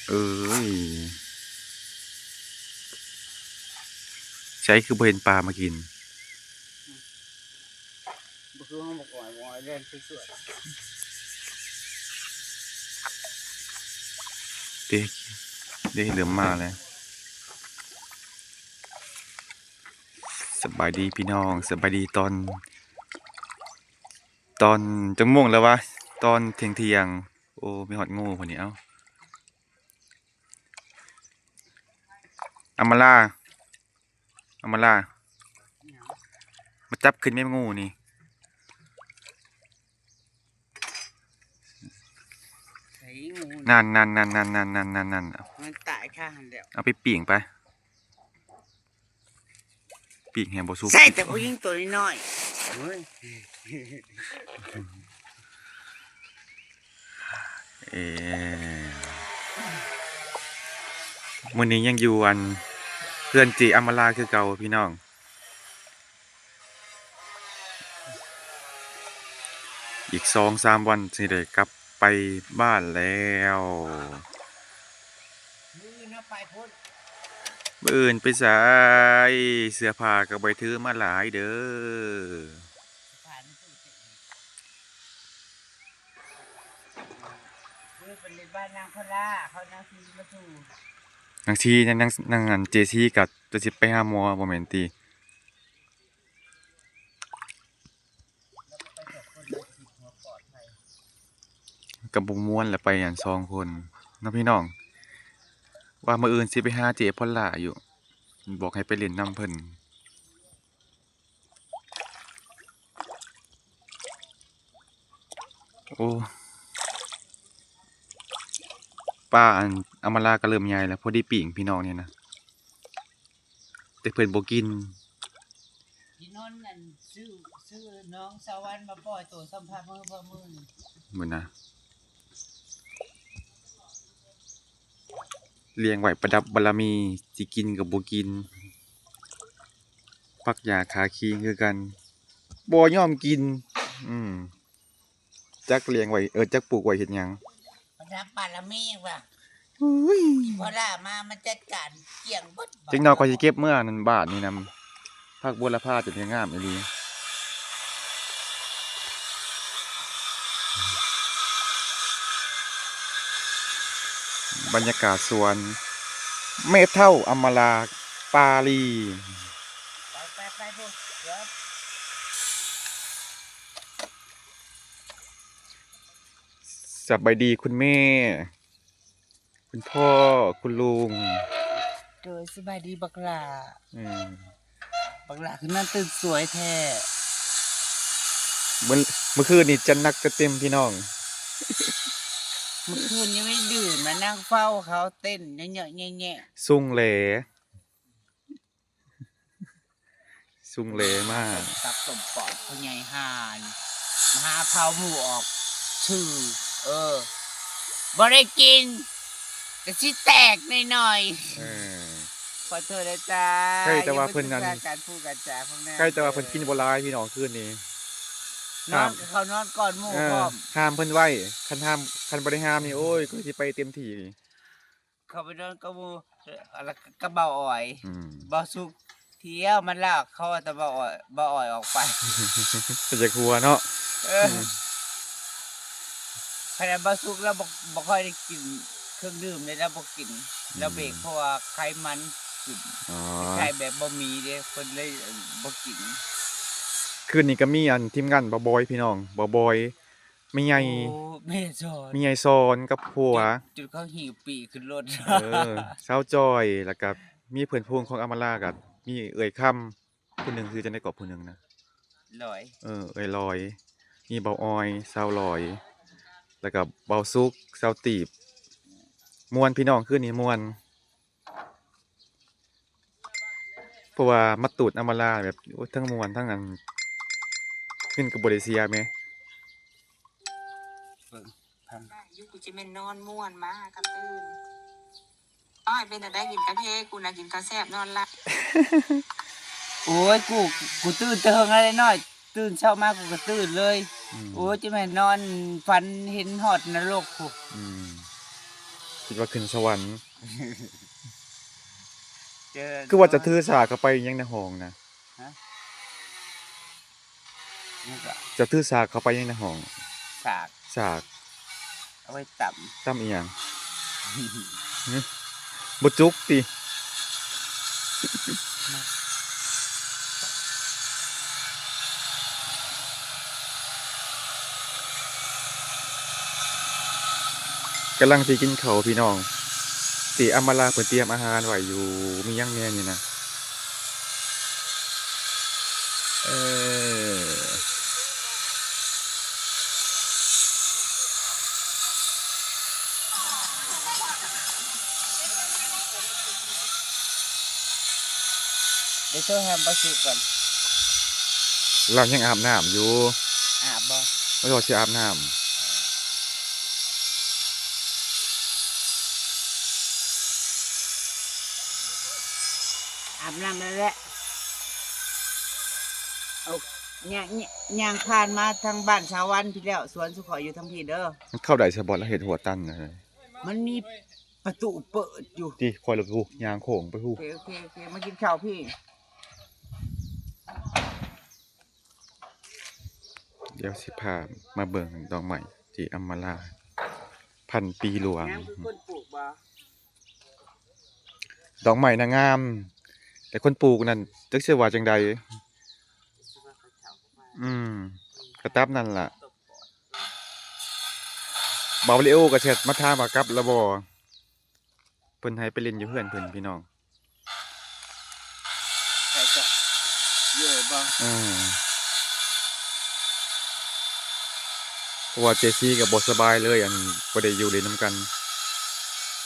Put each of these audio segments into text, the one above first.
ເອີຍ ໃສຄືບໍ່ເຫັນປາມາກິນ? ບໍ່ຄືເຮົາບໍ່ອອຍ ບໍ່ອອຍແລ່ນສວຍໆ ເດ້ ເດ້ ເລີ່ມມາແລ້ວ. ສະບາຍດີພີ່ນ້ອງ ສະບາຍດີຕອນ ຕອນຈັກໂມງແລ້ວວະ? ຕອນທ່ຽງໆ. ໂອ້ ມີຮອດງູພຸ້ນນີ້. ເອົ້າ ອຳມາລາ ອຳມາລາ ມາຈັບຂຶ້ນແມ່ງູນີ້. ໃສ່ງູ ນັ້ນໆໆໆໆໆ ມັນຕາຍຄາຫັ້ນແລ້ວ ເອົາໄປປີ້ງໄປ. ປີ້ງແຮງບໍ່ສຸກ ໃສ່ແຕ່ຜູ້ຍິງຕົວນ້ອຍໆ. ເອີ ມື້ນີ້ຍັງຢູ່ອັນເຮືອນເຈອຳມາລາຄືເກົ່າພີ່ນ້ອງ. ອີກສອງສາມວັນຊິໄດ້ກັບໄປບ້ານແລ້ວ. ມື້ອື່ນເຮົາໄປພຸ້ນ ມື້ອື່ນໄປໃສ? ເສື້ອຜ້າກໍບໍ່ໄດ້ຖືມາຫຼາຍເດີ. ເດີ ໄປເລີຍ ບ້ານນາງໂຄລາ ເຂົານາງຊີມາສູ່ ນາງຊີ ນາງ ນາງ ນາງອັນເຈຊີ ກໍຈະຊິໄປຫາໝໍບໍ່ແມ່ນຕິ? ກໍບໍ່ມ່ວນແຫຼະ ໄປອັນສອງຄົນເນາະພີ່ນ້ອງ. ວ່າມື້ອື່ນຊິໄປຫາເຈພອນລາຢູ່ ບອກໃຫ້ໄປຫຼິ້ນນຳເພິ່ນ. ໂອ້ ປາອັນອຳມາລາກໍເລີ່ມໃຫຍ່ແລ້ວ ພໍດີປີ້ງພີ່ນ້ອງນີ້ນະ ແຕ່ເພິ່ນບໍ່ກິນ. ທີ່ນອນນັ້ນ ຊື້ ຊື້ນ້ອງສາວັນມາປ່ອຍໂຕສຳພາດມື້ ມື້ ມື້ນີ້ ເບິ່ງນະ. ລ້ຽງໄວ້ປະດັບບາລະມີ ຊິກິນກໍບໍ່ກິນ. ຜັກຫຍ້າຂາຄີງຄືກັນ ບໍ່ຍອມກິນ. ອືມ ຈັກລ້ຽງໄວ້ ເອີ ຈັກປູກໄວ້ເຮັດຫຍັງ? ປະດັບບາລະມີວ່າ ອຸ້ຍ ພໍລາມາ ມັນຈັດການກ້ຽງເບິດ. ຈັກໜ່ອຍຂ້ອຍຊິເກັບເມືອນັ້ນ ບາດນີ້ນຳ ຜັກບົວລະພາຈົນງາມອີ່ຫຼີ. ບັນຍາກາດສວນແມ່ເຖົ້າອຳມາລາປາລີ. ໄປ ໄປ ໄປພຸ້ນ ດຽວ. ສະບາຍດີຄຸນແມ່ ຄຸນພໍ່ ຄຸນລຸງ. ໂດຍ ສະບາຍດີບັກຫຼ້າ. ອືມ ບັກຫຼ້າຄືນອນຕື່ນສວຍແທ້. ມື້ ມື້ຄືນນີ້ຈັດໜັກຈັດເຕັມພີ່ນ້ອງ. ມື້ຄືນຍັງໄດ້ດື່ມ ມານັ່ງເຝົ້າເຂົາເຕັ້ນເຍາະໆແຍະໆ. ຊຸ່ງແຫຼ. ຊຸ່ງເຫຼມາກ. ຕັບຕົ້ມປອດ ພໍ່ໃຫຍ່ຫ່ານ ມາຫາເຜົາໝູ່ອອກຊື່. ເອີ ບໍ່ໄດ້ກິນ ກະຊິແຕກໜ້ອຍໆ. ເອີ ຂໍໂທດເດີຈ້າ. ໃກ້ແຕ່ວ່າເພິ່ນນັ້ນ ການພູດການຈາຂອງນາງ ໃກ້ແຕ່ວ່າເພິ່ນກິນບໍ່ຫຼາຍພີ່ນ້ອງ ຄືນນີ້. ນອນ ເຂົານອນກ່ອນໝູ່ພ້ອມ. ເອີ ຫ້າມເພິ່ນໄວ້ ຄັນຫ້າມ ຄັນບໍ່ໄດ້ຫ້າມນີ້ ໂອ້ຍ ກໍຊິໄປເຕັມທີ່. ເຂົາໄປນອນກັບໝູ່ ແລ້ວກໍກັບບ່າວອອຍ. ອືມ ບ່າວສຸກທ່ຽວມາລາກເຂົາ ແຕ່ບ່າວອອຍ ບ່າວອອຍອອກໄປ. ເປັນຈັກຫົວເນາະ. ເອີ ອືມ ຂະໜາດບ່າວສຸກລາວບໍ່ ບໍ່ຄ່ອຍໄດ້ກິນເຄື່ອງດື່ມເດ້ ລາວບໍ່ກິນ. ອືມ ລາວເບຣກ ເພາະວ່າໄຂມັນຂຶ້ນ. ອໍ ຄ້າຍໆແບບບໍ່ມີເດ້ ເພິ່ນເລີຍ ເອີ ບໍ່ກິນ. ຄືນນີ້ກໍມີອັນທີມງານບ່າວບອຍ ພີ່ນ້ອງ ບ່າວບອຍ ແມ່ໃຫຍ່ ໂອ້ ແມ່ສອນ ແມ່ໃຫຍ່ສອນກັບຜົວ ຈົນ ຈົນເຂົາຫິ້ວປີ້ຂຶ້ນລົດ. ເອີ ສາວຈອຍ ແລ້ວກະມີເພື່ອນຝູງຂອງອຳມາລາ ກະມີເອື້ອຍຄຳຜູ້ໜຶ່ງ ຊື່ຈັ່ງໃດເກາະ ຜູ້ໜຶ່ງນະ ລອຍ. ເອີ ເອື້ອຍລອຍ ມີບ່າວອອຍ ສາວລອຍ ແລ້ວກະບ່າວສຸກ ສາວຕີບ. ມ່ວນພີ່ນ້ອງ ຄືນນີ້ມ່ວນ. ເພາະວ່າມາຕູດອຳມາລາແບບ ໂອ້ຍ ທັງມ່ວນທັງອັນ ເງິນກໍບໍ່ໄດ້ເສຍແໝ່. ເບິ່ງ ຢູ່ ກູຊິແມ່ນນອນມ່ວນມາກໍຕື່ນ. ອ້າຍ ເປັນຈັ່ງໃດ ກິນກາເຟ? ກູນະກິນກາແຊບນອນຫຼັບ. ໂອ້ຍ ກູ ກູຕື່ນແຕ່ເຫິງແລ້ວເດ້ນ້ອຍ. ຕື່ນເຊົ້າມາກູກໍຕື່ນເລີຍ. ອືມ ໂອ້ຍ ຈະແມ່ນນອນຝັນເຫັນຮອດນະລົກພຸ້ນ. ອືມ ຄິດວ່າຂຶ້ນສະຫວັນ. ເຈີ ຄືວ່າຈະຖືສາກເຂົ້າໄປຫຍັງໃນຫ້ອງນະ? ຮະ? ຫຍັງກະ? ຈະຖືສາກເຂົ້າໄປຫຍັງໃນຫ້ອງ? ສາກ ສາກ ເອົາໄວ້ຕຳ. ຕຳອີ່ຫຍັງ? ຫຶ? ບໍ່ຈຸກຕິ? ກຳລັງຊິກິນເຂົ້າພີ່ນ້ອງ, ເຈອຳມາລາເພິ່ນຕຽມອາຫານໄວ້ຢູ່. ມີຫຍັງແດ່ນີ້ນະ? ເອີ ໄດ້ໂທຫາບໍ່ສຸກກ່ອນ. ລາວຍັງອາບນ້ຳຢູ່. ອາບບໍ່? ລາວຊິອາບນ້ຳ. ອາບນ້ຳແລ້ວແຫຼະ. ເອົາ ຍ່າງ ຍ່າງຜ່ານມາທາງບ້ານສາວັນພີ້ແລ້ວ, ສວນສຸຂ້ອຍຢູ່ທາງພີ້ເດີ. ມັນເຂົ້າໄດ້ຊະບໍ່? ລະເຮັດຮົ້ວຕັນນະ. ມັນມີປະຕູເປີດຢູ່. ຕິ ຂ້ອຍລະ ໂອ້ ຍ່າງໂຄ້ງໄປພຸ້ນ. ໂອເຄ ໂອເຄ ໂອເຄ ມາກິນເຂົ້າພີ້. ດຽວຊິພາມາເບິ່ງດອກໄມ້ເຈອຳມາລາ ພັນປີຫຼວງ. ງາມຄືຄົນປູກບໍ່? ດອກໄມ້ນະງາມ, ແຕ່ຄົນປູກນັ້ນຈັກຊິວ່າຈັ່ງໃດ. ອືມ ກະຕາມນັ້ນລະ. ບ່າວເລໂອກະແຊັດມາຖາມວ່າກັບລະບໍ່. ເພິ່ນໃຫ້ໄປຫຼິ້ນຢູ່ເຮືອນເພິ່ນພີ່ນ້ອງ. ໃຜກະຢູ່ບໍ່? ເອີ ເພາະວ່າເຈຊີກະບໍ່ສະບາຍເລີຍ, ອັນ ບໍ່ໄດ້ຢູ່ຫຼິ້ນນຳກັນ.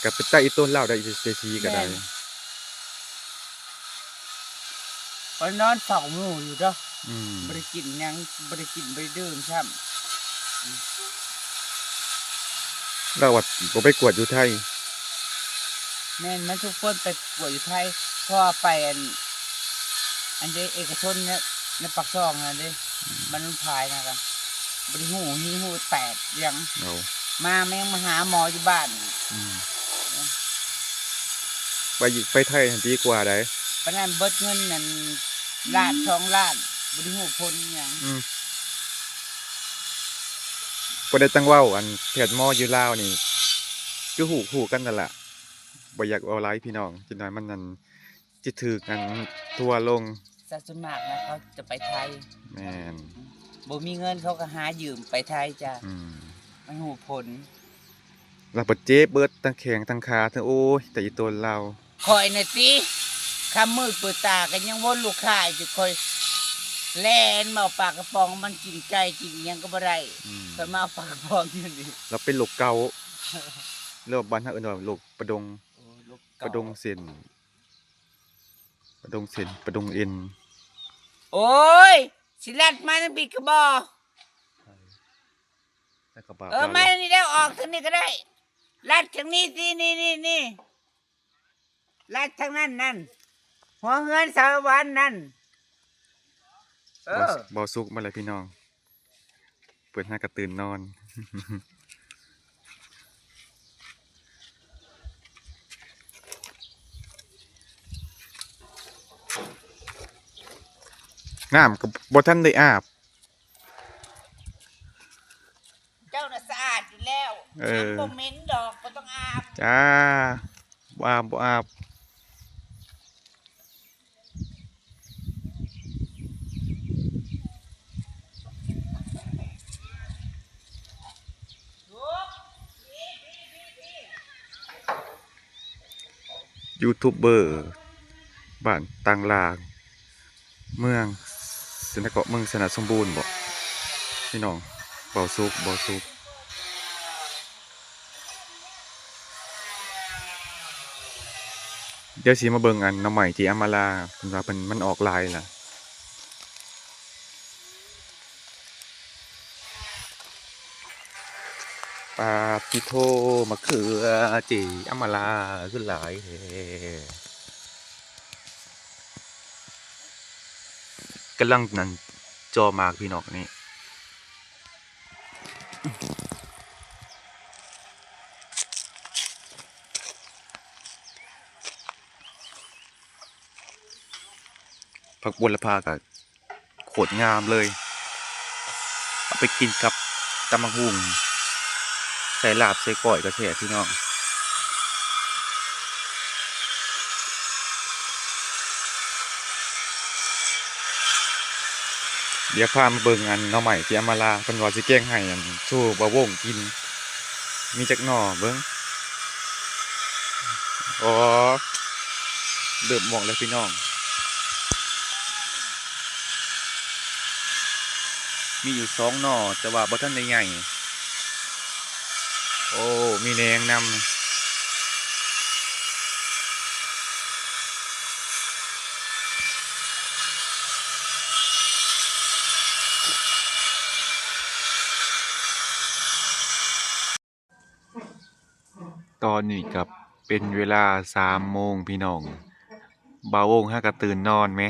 ກະເປັນຕາອີ່ຕົນລາວໄດ໋ ເຈຊີກະໄດ້. ແມ່ນ. ຂ້ອຍນອນເຝົ້າໝູ່ຢູ່ເດີ. ອືມ ບໍ່ໄດ້ກິນຫຍັງ ບໍ່ໄດ້ກິນບໍ່ໄດ້ດື່ມຊ້ຳ. ລາວວ່າບໍ່ໄປກວດຢູ່ໄທ. ແມ່ນ ມັນທຸກຄົນໄປກວດຢູ່ໄທ ເພາະວ່າໄປອັນ ອັນເດ ເອກະຊົນໃນ ໃນປາກຊ່ອງຫັ້ນເດ. ອືມ ບ້ານໂນນພາຍນະກະ ບໍ່ໄດ້ຮູ້ ມີຮູ້ແຕກຫຍັງ. ເອົາ ມາແມ່ງມາຫາໝໍຢູ່ບ້ານ. ອືມ ໄປ ໄປໄທຫັ້ນດີກວ່າໃດ໋. ປານນັ້ນເບິດເງິນນັ້ນລ້ານສອງລ້ານ ບໍ່ໄດ້ຮູ້ຜົນຫຍັງ. ອືມ ບໍ່ໄດ້ຕັ້ງເວົ້າ ອັນແພດໝໍຢູ່ລາວນີ້ ຄືຮູ້ ຮູ້ກັນນັ້ນລະ. ບໍ່ຢາກເວົ້າຫຼາຍພີ່ນ້ອງ, ຈັກໜ້ອຍມັນນັ້ນ ຊິຖືກອັນທົວລົງ. ສ່ວນ ສ່ວນມາກນະ ເຂົາຈະໄປໄທ. ແມ່ນ. ບໍ່ມີເງິນເຂົາກະຫາຢືມໄປໄທຈ້າ. ອືມ ມັນຮູ້ຜົນ. ລະບາດເຈັບເບິດທັງແຂ້ງທັງຂາ ໂອ້ຍ ຕາອີ່ຕົນລາວ. ຂ້ອຍນະຕິ ຄ່ຳມືດເປີດຕາກະຍັງວົນລູກຄ້າຢູ່. ຂ້ອຍແລ່ນມາເອົາປາກະປ໋ອງ ມັນກິນໄກ່ກິນຫຍັງກະບໍ່ໄດ້. ອືມ ຂ້ອຍມາເອົາປາກະປ໋ອງຢູ່ນີ້. ລາວເປັນໂລກເກົາ ຫຼືວ່າບ້ານເຮົາເອີ້ນວ່າໂລກປະດົງ. ໂອ້ ໂລກເກົາ ປະດົງເສັ້ນ. ປະດົງເສັ້ນ ປະດົງເອັນ. ໂອ້ຍ ຊິລັດມາທາງພີ້ກະບໍ່? ເອີ ມາທາງນີ້ແລ້ວ ອອກທາງນີ້ກະໄດ້. ລັດທາງນີ້ຕິ ນີ້ ນີ້ ນີ້ ລັດທາງນັ້ນນັ້ນ ຫົວເຮືອນສາລະວັນນັ້ນ. ເອີ ເບົາ ເບົາສຸກມາແລ້ວພີ່ນ້ອງ. ເພິ່ນຫາກະຕື່ນນອນ. ນ້ຳກະບໍ່ທັນໄດ້ອາບ. ເຈົ້ານະສະອາດຢູ່ແລ້ວ. ເອີ ບໍ່ເໝັນດອກ ບໍ່ຕ້ອງອາບ. ຈ້າ ບໍ່ອາບ ບໍ່ອາບ. ຢູທູບເບີບ້ານຕ່າງລາ ເມືອງ ເຊນະເກາະ ເມືອງຊະນະສົມບູນບໍ ພີ່ນ້ອງ. ເບົາສຸກ ເບົາສຸກ. ດຽວຊິມາເບິ່ງອັນໜໍ່ໄມ້ທີ່ອຳມາລາ ເພິ່ນວ່າເພິ່ນ ມັນອອກຫຼາຍລະ. ປາດຕິໂທ ມະເຂືອເຈອຳມາລາຄືຫຼາຍແທ້. ກຳລັງນັ້ນ ຈໍໝາກພີ່ນ້ອງນີ້. ຜັກບົວລະພາກໍໂຄດງາມເລີຍ ເອົາໄປກິນກັບຕຳບັກຫຸ່ງ ໃສ່ລາບໃສ່ກ້ອຍກໍແຊບພີ່ນ້ອງ. ດຽວພາມາເບິ່ງອັນໜໍ່ໄມ້ທີ່ອຳມາລາ ເພິ່ນວ່າຊິແກງໃຫ້ອັນສູ່ບ່າວວົງກິນ ມີຈັກໜໍ່ເບິ່ງ. ອໍ ເລີ່ມອອກແລ້ວພີ່ນ້ອງ ມີຢູ່ສອງໜໍ່ ແຕ່ວ່າບໍ່ທັນໄດ້ໃຫຍ່. ໂອ້ ມີແໜງນຳ. ຕອນນີ້ກໍເປັນເວລາສາມໂມງພີ່ນ້ອງ ບ່າວວົງຫາກໍຕື່ນນອນແໝ.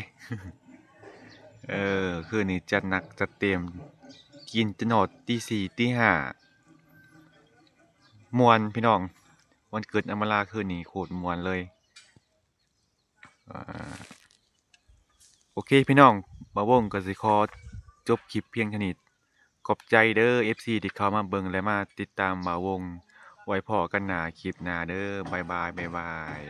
ເອີ ຄືນນີ້ຈັດໜັກຈັດເຕັມ ກິນຈົນຮອດຕີສີ່ຕີຫ້າ ມ່ວນພີ່ນ້ອງ ວັນເກີດອຳມາລາຄືນນີ້ໂຄດມ່ວນເລີຍ. ອ່າ ໂອເຄພີ່ນ້ອງ ບ່າວວົງກໍຊິຂໍຈົບຄລິບພຽງເທົ່ານີ້. ຂອບໃຈເດີ ເອັຟຊີ ທີ່ເຂົ້າມາເບິ່ງ ແລະ ມາຕິດຕາມບ່າວວົງ. ໄວ້ພໍ້ກັນໜ້າຄລິບໜ້າເດີ. ບາຍບາຍ ບາຍບາຍ.